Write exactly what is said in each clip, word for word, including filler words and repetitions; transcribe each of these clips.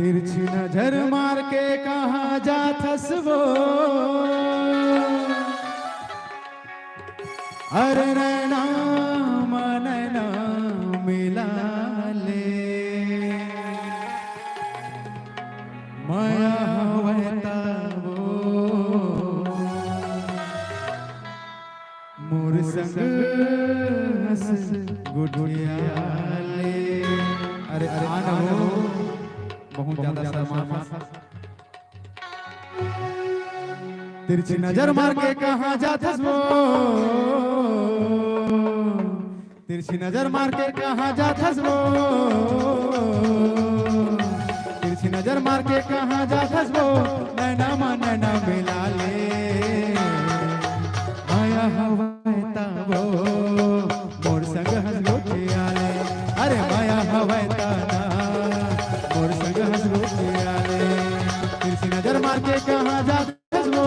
तिरछी नजर मार के कहाँ जाथस वो? अरे नैना म नैना मिला ले, मया हवय त वो मोर संग हंस गोठिया ले। अरे, अरे, आ न हो, बहुत ज्यादा शर्मा था। तिरछी नजर मार के कहाँ जाथस वो? तिरछी नजर मार के कहाँ जाथस वो? तिरछी नजर मार के कहाँ जाथस वो? नैना मा नैना मिला ले, मया हवय त वो मोर संग हंस गोठिया ले। अरे मया हवय त ना मोर संग हंस गोठिया ले। तिरछी नजर मार के कहाँ जाथस वो?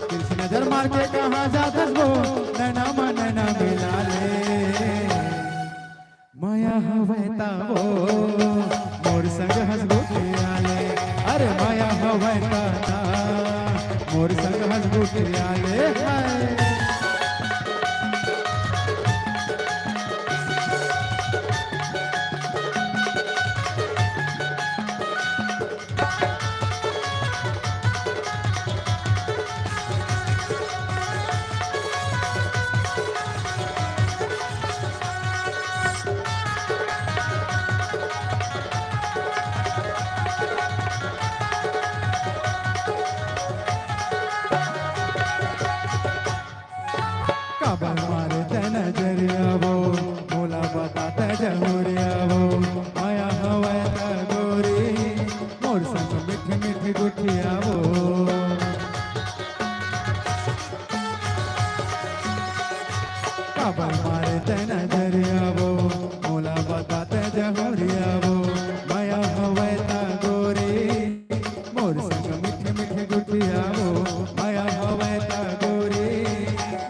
तिरछी नजर मार के कहाँ जाथस वो? नैना मा नैना मिला ले। मया हवय त वो मोर संग हंस गोठिया ले। अरे मया हवय त ना मोर संग हंस गोठिया ले। हाय। काबर मारे तै नजरिया वो, मोला बता तै जहुरिया वो, मया हवय त गोरी, मोर संग मीठी मीठी गोठिया वो। काबर मारे तै नजरिया वो, मोला बता तै जहुरिया वो, मया हवय त गोरी, मोर संग मीठे मीठे गोठिया वो, मया हवय त गोरी,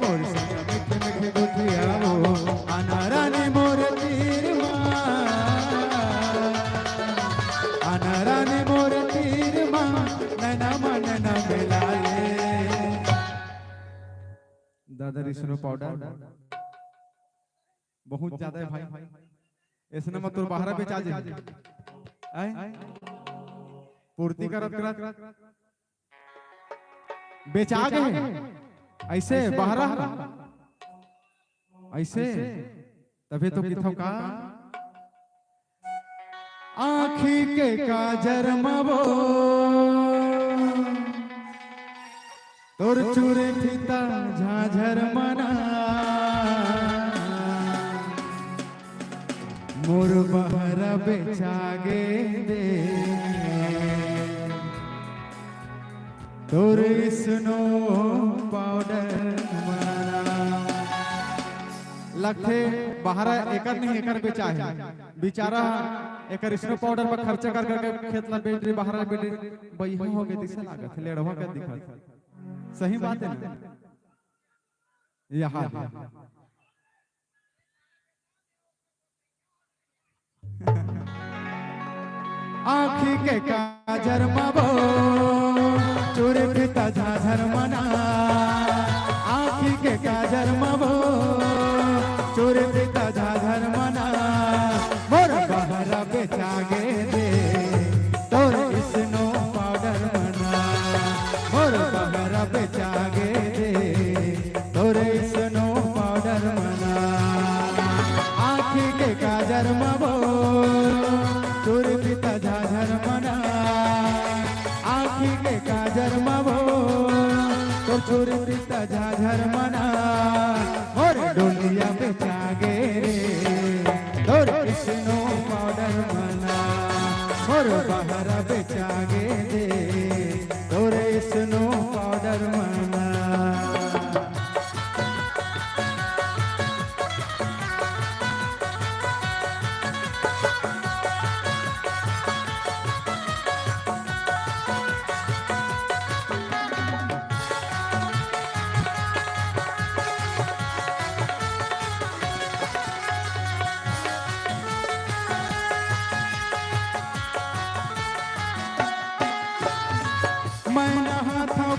मोर संग मीठे मीठे गोठिया वो। आना रानी मोर तीर मा, आना रानी मोर तीर मा, नैना मा नैना मिला ले। दादा री स्नो पाउडर बहुत ज्यादा हे भाई, अइसने म तोर बहरा बेचा जाही। आय? पूर्ति करत करत बेचा गे हे। अइसे बहरा, अइसे तभे तो किथों का। आँखी के काजर म वो तोर चूरी फीता झांझर मना, मोर बहरा बेचा गे दे। तोर स्नो पाउडर मना। लगथे बहरा एकर नहीं, एकर बेचा हे। बिचारा एकर स्नो पाउडर पर खर्चा कर करके खेत ला बेच रही, बहरा बेच रही, बइहा हो गे तइसे लागत हे, लेड़वा कर दिखत। सही बात हे ना? यहाँ आँखी के काजर म वो चूरी फीता झांझर मना, आँखी के काजर म वो चूरी फीता झांझर मना, मोर बहरा बेचा गे दे, तोर स्नो पाउडर मना, मोर बहरा बेचा गे दे, तोर स्नो पाउडर मना। आँखी के काजर म वो चूरी फीता झांझर मना, आँखी के काजर म वो तोर चूरी फीता झांझर मना, मोर डोलिया बेचा गे रे, तोर स्नो पाउडर मना, मोर बहरा बेचा गे दे, तोर स्नो पाउडर मना।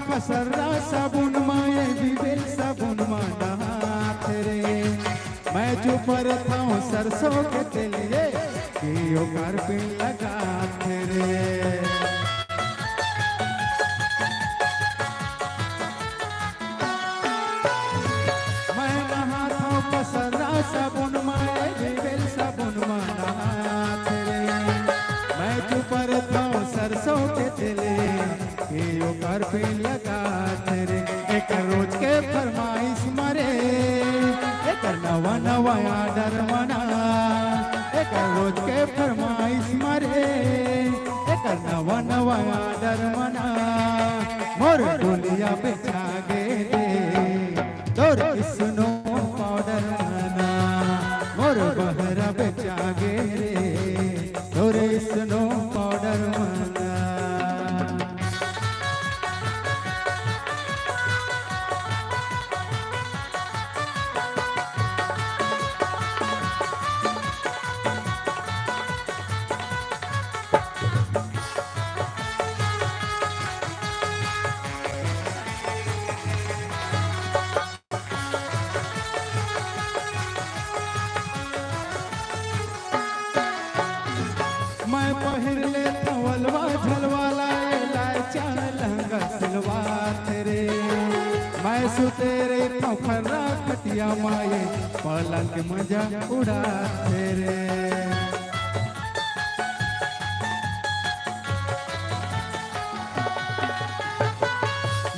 पसर्रा साबुन मा, ये बिबेल साबुन मा नहात रे। मैं चुपरथंव सरसों के तेल, ये कि ओकर पिन लगात रे। मैं नहाथंव पसर्रा साबुन मा, ये बिबेल साबुन मा नहात रे। मैं चुपरथंव सरसों के तेल, कि ओकर पिन लगात रे। एकर रोज के फरमाइश मा रे, एकर नवा नवा आर्डर मा ना। एकर रोज के फरमाइश मा रे, एकर नवा नवा आर्डर मा ना। मोर डोलिया बेचा गे रे, तोर स्नो पाउडर मा ना। मोर बहरा बेचा गे रे, तोर स्नो पाउडर मा ना। मैं पहिर लेथंव अलवा झलवा ला, ये लायचा लहंगा सिलवात रे। मैं सुते रहिथंव फर्रा खटिया मा, ये पलंग के मजा उड़ात रे।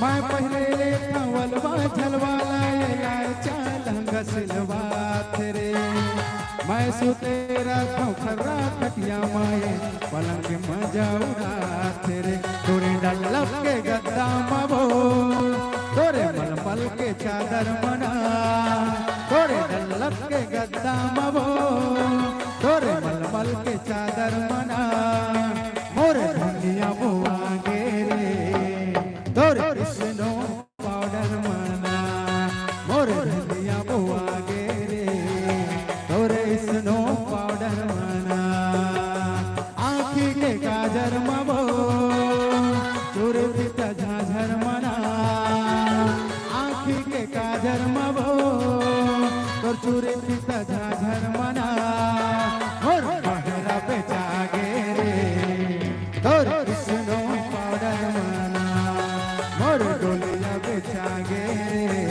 मैं पहिरे लेथंव अलवा झलवा ला, ये लायचा लहंगा सिलवात रे। मैं सुते रहिथंव फर्रा खटिया मा, ये पलंग के मजा उड़ात रे। तोरे डल्लब के गद्दा मा वो, तोरे मलमल के चादर मा ना। तोरे डल्लब के गद्दा मा वो, तोरे मलमल के चादर मा ना। मोर धनिया बोआ गे रे, तोर स्नो पाउडर मा ना। मोर धनिया बोआ गे रे, तोर स्नो पाउडर मा ना। आँखी के काजर मा वो, चूर फीता झांझर मा ना। आँखी के काजर मा वो, तोर चूर फीता झांझर मा ना। मोर बहरा बेचा गे रे, तोर स्नो पाउडर मा ना। मोर डोलिया बेचा गे रे,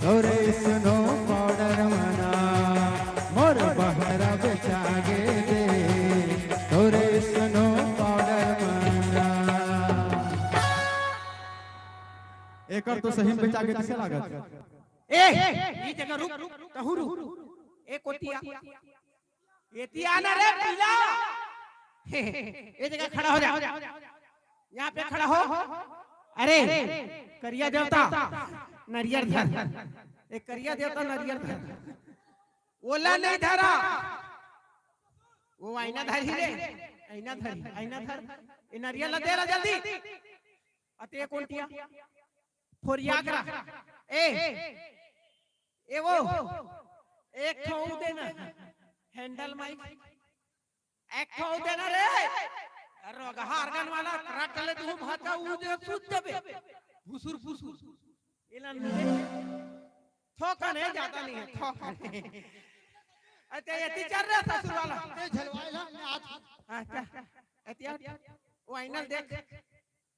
तोर स्नो पाउडर मा ना। मोर बहरा बेचा गे रे, तोर स्नो पाउडर मा ना। एकर तो सही में बेचा गे जइसे लागत। ए, ई जगह रुक, तहूँ रुक। ए कोतिया, एती आना रे पीला। ए जगह खड़ा हो जा, यहाँ पे खड़ा हो। अरे करिया देवता, नरियर धर। ए करिया देवता, नरियर धर। ओला नहीं धरा, वो आईना धरी रे। आईना धरी, आईना धर। ए नरियर ला दे ला जल्दी। अते कोंटिया फोरिया करा। ए, ए वो, एक ठो देना, हैंडल माइक। एक ठो देना रे। अरे रोगहा organ वाला, रट ले तू भाजा, ऊ दे सूत देबे। फुसुर फुसुर। इलन दे। थोका नहीं, ज्यादा नहीं है, थोका नहीं। अच्छा, ये टीचर रे ससुर वाला। ए, झलवाए ला, मैं आज। अच्छा, एतिया, वो आईना देख।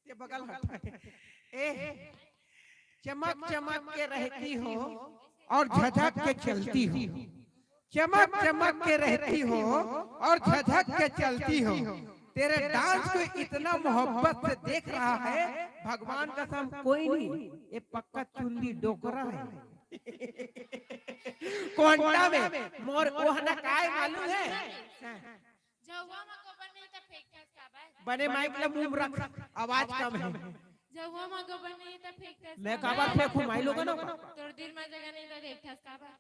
ये बगल हट। ए, चमक चमक के रहती हो और झझक के चलती हो। चमक चमक के रहती हो और झझक के चलती हो। तेरे डांस को इतना मोहब्बत से देख रहा है, भगवान कसम कोई नहीं, ये पक्का चुंदी डोकरा है। कोंटा में मोर ओहना काय मालूम है? हाँ। झउहा म गोबर नहीं त फेंकथस काबर? बने माइक ल मुंह म रख, आवाज कम है। झउहा म गोबर नहीं त फेंकथस मैं काबर? काबर फेंकूं माई लोगन? तोर दिल म जगह नहीं त देखथस काबर?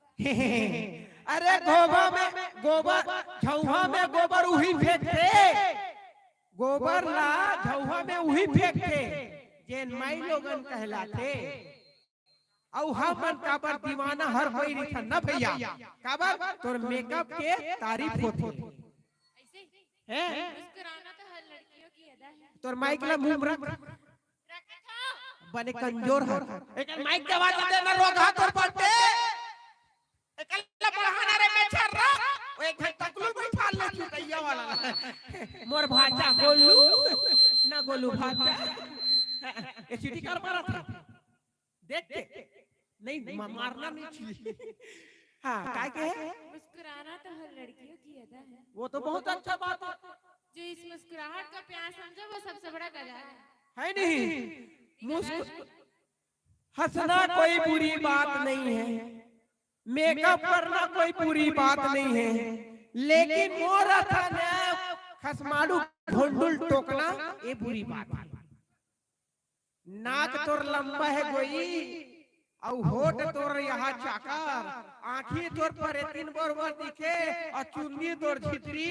अरे गोबर में गोबर, झउहा में गोबर उही फेंकथे। गोबर ला झउहा में उही फेंकथे, जेन माई लोगन कहलाथे। अउ हमन काबर दीवाना हर होई रहिथन न भैया, काबर तोर मेकअप के तारीफ होथे। ऐसे ही हैं? मुस्कुराना तो हर लड़कियों की अदा है। तोर माइक ला मुंह म रख। रखत हूँ। बने कमजोर हर। एकर माइक के आवाज दे ना, रोगहा तोर पट्टे। एकला बढ़ाना रे मैं छर्रा। वो एक घंटा कुलू बैठा ले चुटैया वाला। मोर भाचा गोलू, ना गोलू भाचा। ये सीटी कर मारा था। देख के। नहीं, म-, मारना नहीं चाहिए। हाँ, काय के है? मुस्कुराना तो हर लड़कियों की अदा है। वो तो बहुत अच्छा बात है। जो इस मुस्कुराहट का प्यार समझे, वो सबसे बड़ा गधा है। है नहीं? मुस्कु-, हंसना कोई बुरी बात नहीं है, मेकअप करना कोई बुरी बात नहीं है, लेकिन मोर असन खसमाड़ू भोंडुल टोकना, ये बुरी बात है। नाक तोर लंबा है गोई, अउ होठ तोर यहाँ चाकर, आँखी तोर परेतिन बरोबर दिखे, अउ चुंदी तोर झितरी,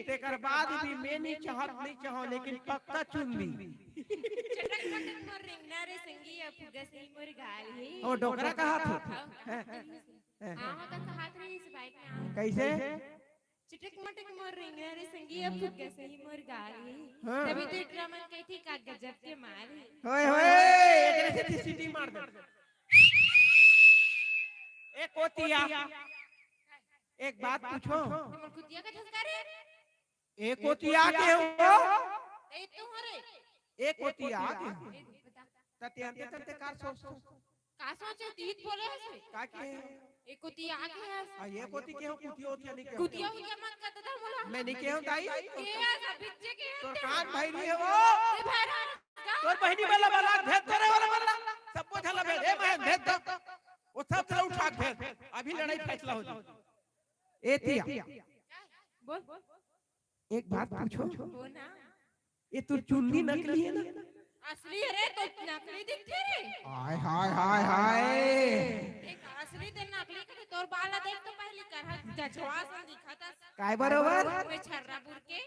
तेकर बाद भी मैं नहीं चाहत, नहीं चाहूँ, लेकिन पक्का चुंदी। चटक मटक मोर रिंगना रे संगी, अब फुग्गा सही मोर गाल हे। ओ, डोकरा कहा था? आओ, हैं? कहीं से। हैं? आवा का कहा था इस बाइक में, आवा। कैसे? चटक मटक मोर रिंगना रे संगी, अब फुग्गा सही मोर गाल हे। हाँ। तभी तो इतना मन कही थी का गजब के माल हे। होए, होए, एकरे से सीटी मार दे। ए कोतिया, एक बात पूछो। तुम कुतिया का झंकार है? ए कोतिया के हो? ए तू हो रे। ए कोतिया के हो? ए, बता। तते अंते तते का सोच, सोच। का सोचे? तीत बोले हसे। का के हो? ए कोतिया के हस। आ, ये कोती के हो, कुतिया उतिया नहीं के हो। कुतिया उतिया मत कर देता बोला। मैं नहीं के हूँ दाई। के हस, बिच्चे के हस तोर ते। कान भाई नहीं है वो। ते भाई रहा का? तोर बहनी वाला वाला, भेद तोरे वाला वाला। सबको झला भेद, ए मैं भेद दो। वो सब जरा उठा के भेद। अभी लड़ाई फैसला हो जाए। ए तिया। बोल। एक बात पूछो। बोल ना। ये तो चुन्नी नकली है ना? असली है रे, तो नकली दिखथे रे। हाय, हाय, हाय, हाय। देख, असली ते नकली के तोर बाल ला देख तो पहली करहा जछवा सन दिखत हस। काय बरोबर? मैं छर्रा बुर के।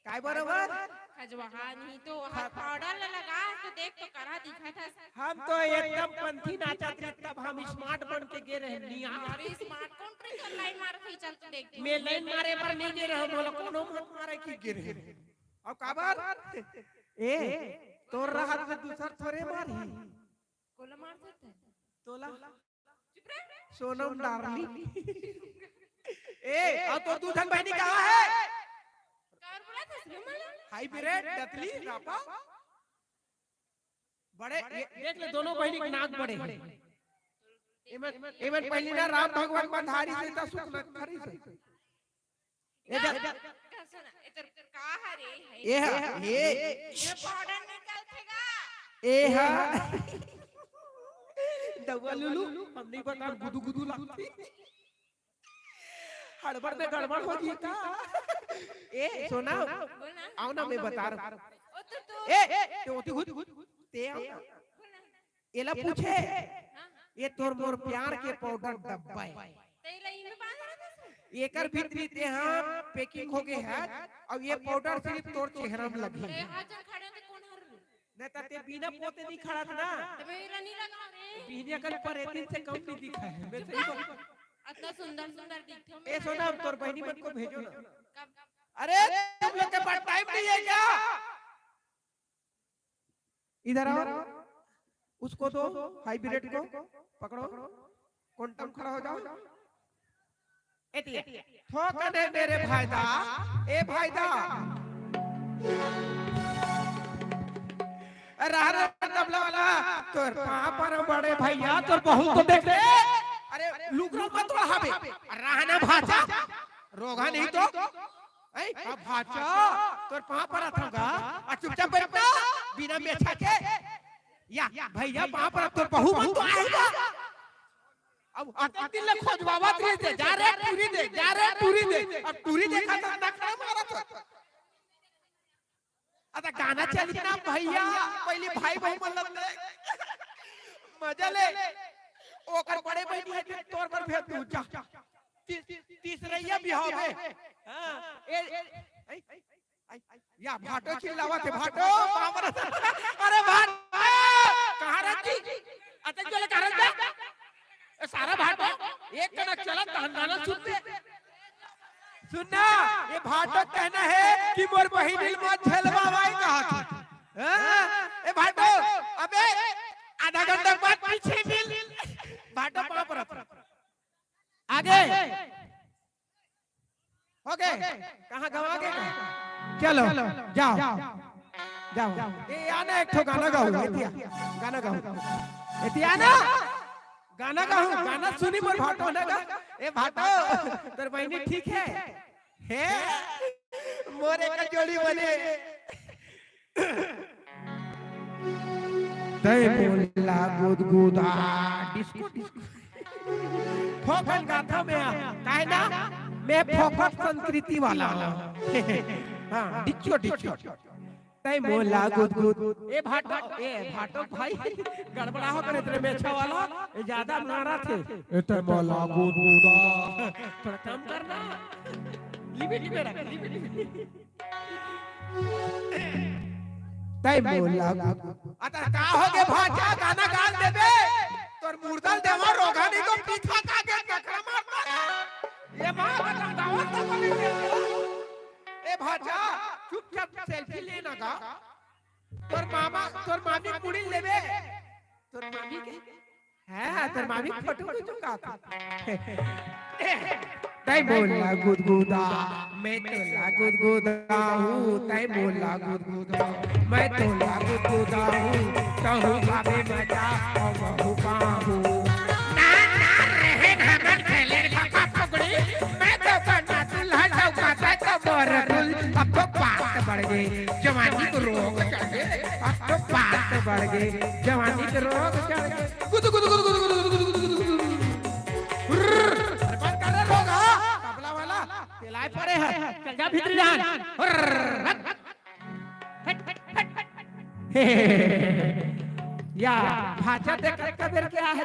काय बरोबर? खजवाहा नहीं तो हर पाउडर ला लगा तो देख तो करहा दिखत हस। हम तो एकदम पंथी नाचत रही, तब हम स्मार्ट बन के गे रहे निया। अरे स्मार्ट कौन ट्रिक कर लाइन मार के चल तो देख। मैं लाइन मारे बर नहीं गे रहे, मोला कोनो मत मारे की गे रहे। अब काबर? ए, तोर रहत में दूसर थोरे मारही। कोला मार सकता है? तोला। चुप रह। सोनम डार्लिंग। ए, अब तो दू झन बहनी कहाँ है? कार बोला था सुनो मला। हाइब्रिड, नकली, रापा। बड़े, ये, देख ले, दोनों बहनी के नाक बड़े हैं। एमन, एमन पहली ना राम भगवान बंधारी से, इतना सुख न करी से। ए, ना, जा, ना, सुन, ए, तेरे का हरे है? ए हा, ए। ये पाउडर निकाल देगा। ए हा। दवा लुलु, हम नहीं बता, गुदु गुदु लगती। हड़बड़ में गड़बड़ हो गई का? ए, सोना, बोल ना। आओ ना, मैं बता रहा हूँ। ओ, तो, तो ए, ए, ते होती खुद, ते आओ ना। बोल ना। एला पूछे, हाँ। ये तोर मोर प्यार के पाउडर डब्बा है। ते ला इमे बांध रहा था। एकर भीतरी ते हाँ पैकिंग हो गए है, अब ये पाउडर सिर्फ तोर चेहरा में लगी। ए, हाथ जन खड़े होते कौन हर? नहीं तो ते बिना पोते नहीं खड़ा था ना। तो मैं इला नहीं लगा रे। बिहनिया कल पर एक दिन से कम नहीं दिखा है। मैं सही बोल। इतना सुंदर सुंदर दिखते हो। ए सोना, तोर बहनी मन को भेजो ना। कब? अरे, तुम लोग के पास टाइम नहीं है क्या? इधर आओ, उसको दो, हाइब्रिड को पकड़ो, क्वांटम खड़ा हो जाओ। ए टिया, ठोक दे मेरे भाईदा, ए भाईदा। अरे, अरे, तबला वाला, तोर पाँव पर बड़े भैया, तोर बहू तो देख ले। अरे, लुगरा मत ओढ़ाबे, रहना भाचा, रोगहा नहीं तो। ऐ, अब भाचा, तोर पाँव परत हँव गा, आ चुपचाप बैठ ना, बिना मेछा के। या, भैया, पाँव परत, तोर बहू मन तो आही गा। अब अतेक दिन ले खोजवावत रहिस हे, जा रे टूरी दे, जा रे टूरी दे। अब टूरी देखा तो नखरा मारत हो। अरे गाना चली ना भैया, पहली भाई बहू मन लगते। मजा ले। ओकर बड़े बहिनी हे, तोर बर भेज दूँ, जा। ती-, तीसरैया बिहाव हे। हाँ, ए, ए, ए, ए, या भाटो चिल्लावत हे, भाटो, बाप रे। अरे भाटो, कहाँ रहती? अतेक जोर ले कहाँ रहता? ए, सारा भाटो, एक कनक चलत तहन गाना सुनते। सुनना, ये भाटो कहना है कि मोर बहिनी ल मत झेलवावय कहा था। हाँ? ए भाटो, अबे, आधा घंटा बाद पीछे मिल। भाटो पाँव परत। आगे। हो गे। कहाँ गवा गे? चलो, जाओ। जाओ। ए, आना एक ठो गाना गाओ, एतिया। गाना गाओ। एतिया ना? गाना गाओ, गाना सुनी मोर भाटो ना गा। ए भाटो, तोर बहिनी ठीक हे? हे? मोर एक जोड़ी बने। तै मोला गुदगुदा, डिस्को, डिस्को। फोकट गाथा में आ, काहे ना? मैं फोकट संस्कृति वाला हूँ। हाँ, डिच्चो, डिच्चो। तै मोला गुदगुद। ए भाटो, ए भाटो भाई, गड़बड़ा हो करे तेरे में अच्छा वाला, ए ज्यादा मारा थे। ए तै मोला गुदगुदा। थोड़ा कम करना। लिमिट में रख, लिमिट में। तै मोला गुदगुद। अतः का हो गे भांचा, गाना गाल देबे? तोर मुर्दा ल देवा रोगा नहीं तो पीठा का के नखरा मारता। ये माँ का गावत तो नहीं देता। ए भांचा, चुपचाप सेल्फी लेना का। तोर मामा, तोर मामी कुड़ी लेबे। तोर मामी के? हाँ, तोर मामी के फोटो खींचूंगा। तै मोला गुदगुदा, मैं तोला गुदगुदा हूँ, तै मोला गुदगुदा, मैं तोला गुदगुदा हूँ, तहूँ बाबे मजा, अउ महूँ पाहूँ। ना, ना, रहे हमन खेले फका फकड़ी, मैं तो बना दुल्हा चौका, तै तो मोर दुल, अब तो बात बढ़ गे, जवानी के रोग चढ़ गे, अब तो बात बढ़ गे, जवानी के रोग चढ़ गे। गुदु, गुदु, गुदु। हुर्र, अरे बंद कर रे रोग, हाँ, तबला वाला, पेलाय परे हे। चल जा भीतरी जान। हुर्र, हट। हट, हट, हट, हट। या, भांचा देख कतका बेर के आहे।